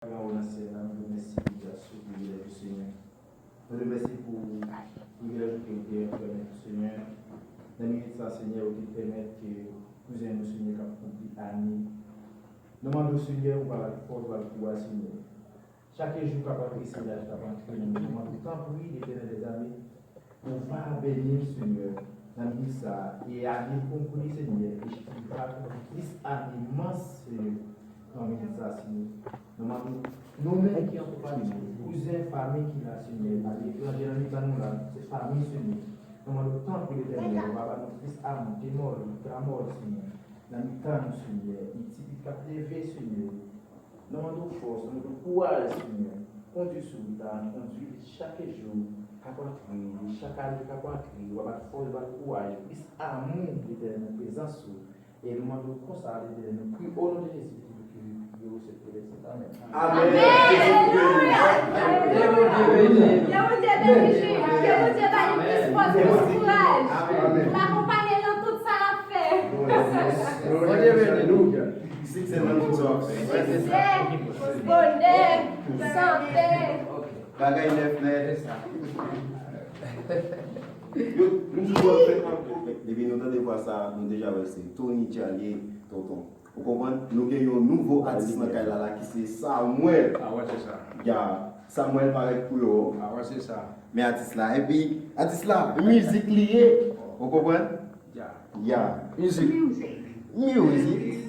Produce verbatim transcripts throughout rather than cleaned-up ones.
Papa nou nan syèl la, nou remèsye ou gras ou, privilèj ou, Senyè. Nou remèsye pou privilèj ou ke ou te pèmèt nou, Senyè. Nan minit sa, Senyè, ou te pèmèt ke kouzen nou, Senyè, k ap konpli ane. Nou mande w, Senyè, ou va ba l fòs, ou va ba l kouraj, Senyè. Chak jou k ap antre, se laj k ap antre nan nou. Nou mande w, tanpri, Letènèl dèzame, ou va beni l, Senyè, nan minit sa a, e ane konpli, Senyè, e ki va plis ane mans, Senyè, nan minit sa a, Senyè. Nou mande w, nou menm ki akonpaye nou, kouzen, fanmi ki la, Senyè, aletranje, nan mitan nou la, se fanmi, Senyè. Nou mande w, tanpri, Letènèl, ou va ba nou plis amou, temòl, tramòl, Senyè, nan mitan nou, Senyè, e timoun k ap leve, Senyè. Nou mande w fòs, nou mande w kouraj, Senyè. Kondui sou wout la, kondui li chak jou k ap antre, chak ane k ap antre, ou va ba l fòs, ou va ba l kouraj, plis amou, Letènèl, nan prezans ou. E nou mande w konsa, Letènèl, nou priye o non de Jezi, ki priye ou se prezans. Amèn. Amèn. Alelouya. Ke Bondye beni nou. Ke Bondye beni nou. Ke Bondye ba li plis fòs, plis kouraj. Amèn. Pou l akonpanye l nan tout sa l ap fè. Bondye beni nou. Siksè nan tout sa w ap fè. Siksè, bonè, sante. Bagay nèf nèt. Yo, nou toujou ap fè tankou. Depi nou tande vwa sa, nou deja wè se Tony Charlie, tonton. Ou konprann? Nou gen yon nouvo atis nan kay la, la ki se Samuel. Ah, wè, se sa. Ya, Samuel parèt pou yo. Ah, wè, se sa. Men atis la. Epi, atis la, mizik li ye. Ou konprann? Ya. Ya. Mizik. Mizik.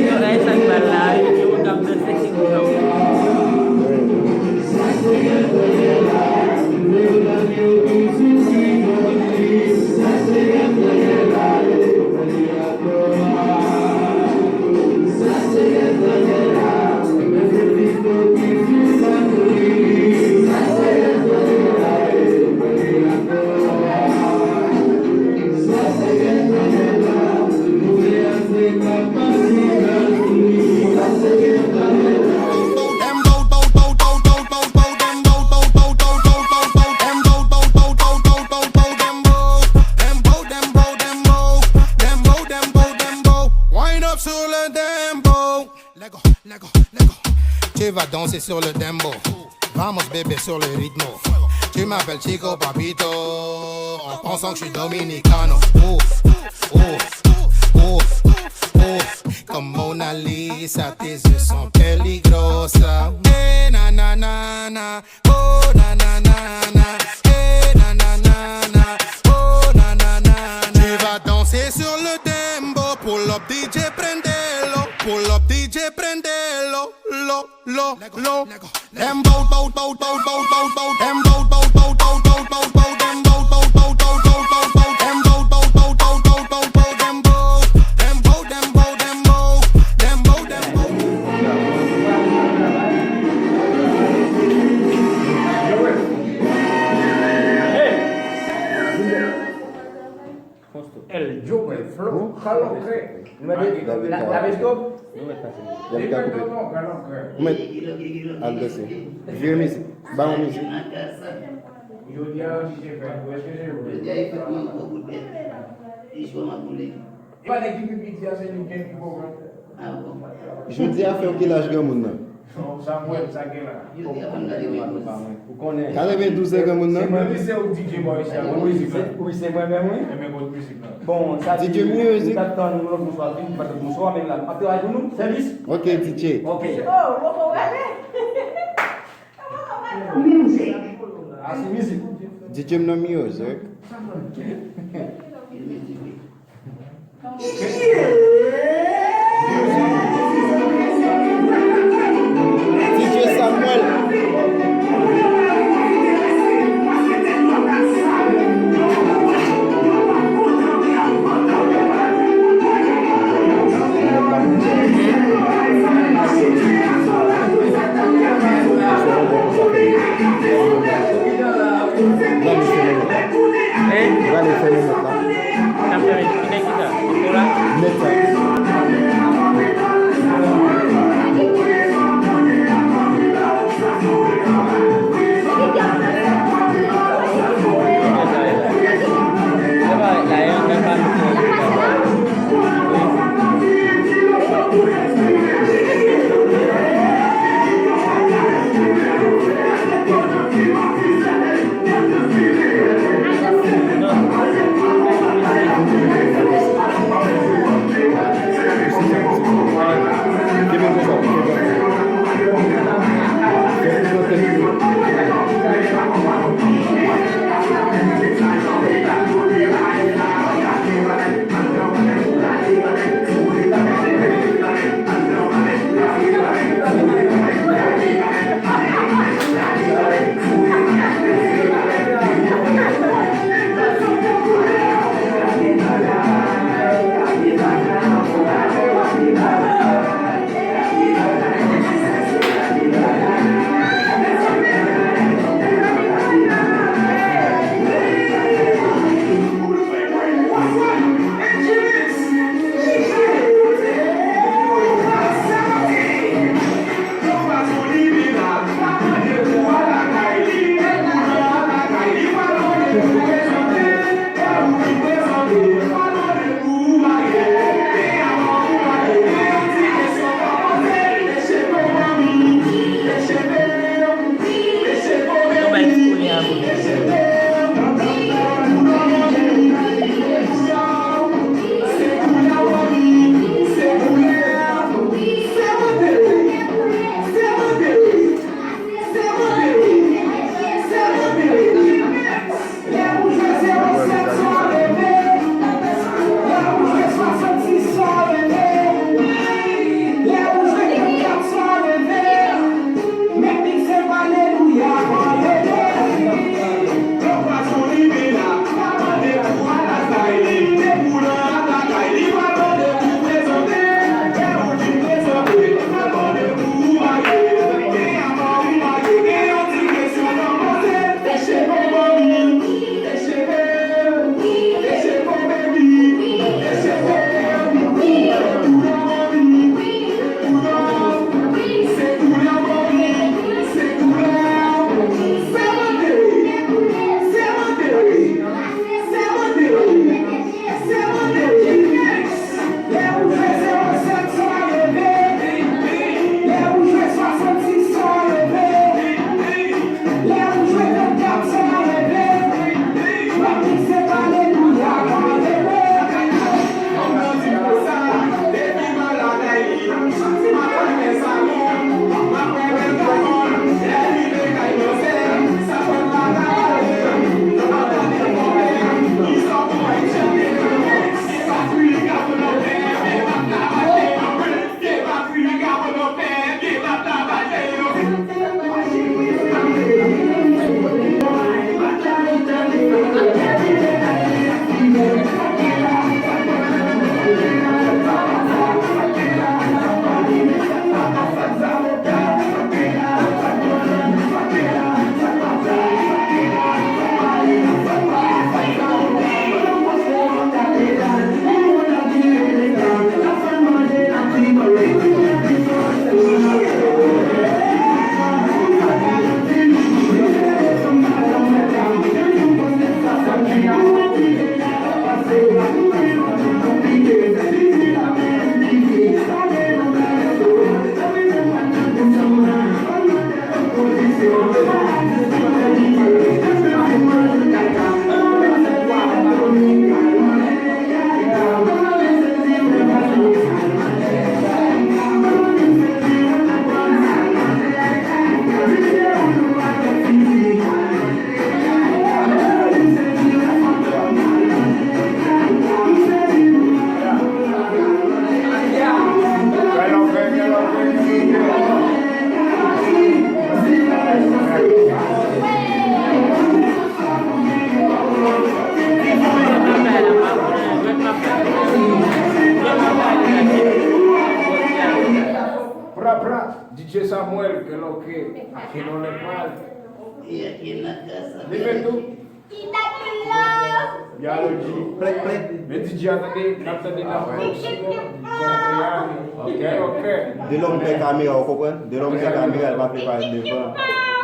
Gade sa k pral la, yo gen moun k ap danse. Wine up sur le dembow. Let go, let go, let go. Tu vas danser sur le dembow. Vamos, bébé, sur le ritmo. Tu m'appelles Chico Papito. En pensant que je suis dominicano. Ouf, ouf, ouf, ouf. Comme Mona Lisa, tes yeux sont peligrosa. Eh, na, na, na, na. Oh, na, na, na, na. Eh, na, na, na, na. Oh, na, na, na, na. Tu vas danser sur le Dembow, pull up, D J prendelo, pull up, D J prendelo, lo, lo, lo. Dembow, bow, bow, bow, bow, bow, bow, dembow, bow, bow, bow, bow, bow, dembow, bow, bow, bow, bow, bow, bow, dembow, bow, bow, bow, bow, bow, bow, dembow, dembow, dembow, dembow, dembow, dembow. El Joker Flow. Kalòkè. Nou mèt la, la bestop. Ou mèt al danse. Vire mizik. Ba yon mizik. Jodi a, si se fèt, ou èske se vre? Jodi a, e fèt mwen, gwo bout bèt. Li sou an boule. E pa nèg ki pi piti a, se li ki gen pi gwo vant. Jodi a fè w ki laj granmoun nan? Non, sa m wè, sa gen la. Jodi a, ban m gade mwen poz. Katrevendouz lè granmoun nan? Se mwen, wi, se ou D J Boy, se ou mizik la. Wi, se mwen menm, wi. Enben, kot mizik la? Bon, sa D J Music. Tap tann nou lòt bonswa, vin, pa bonswa, men la. Ap travay pou nou, sèvis. Ok, D J. Ok. Oh, bon, bon, bon. Music. A, se mizik. D J m nan Music. D J Samuel. Hein? Prale fèmen nèt la. N ap fèmen. Ki nèg ki sa? Nicolas? Nèt sa. Samuel, que lo que, que no le cual. Dime tú. Yalo G. Plèk, plèk. Men D J a tande, n ap tande nan Proximo. Konprann? Ok, ok. De lòm pè kamera, ou konprann? De lòm pè kamera, l pa vle parèt devan.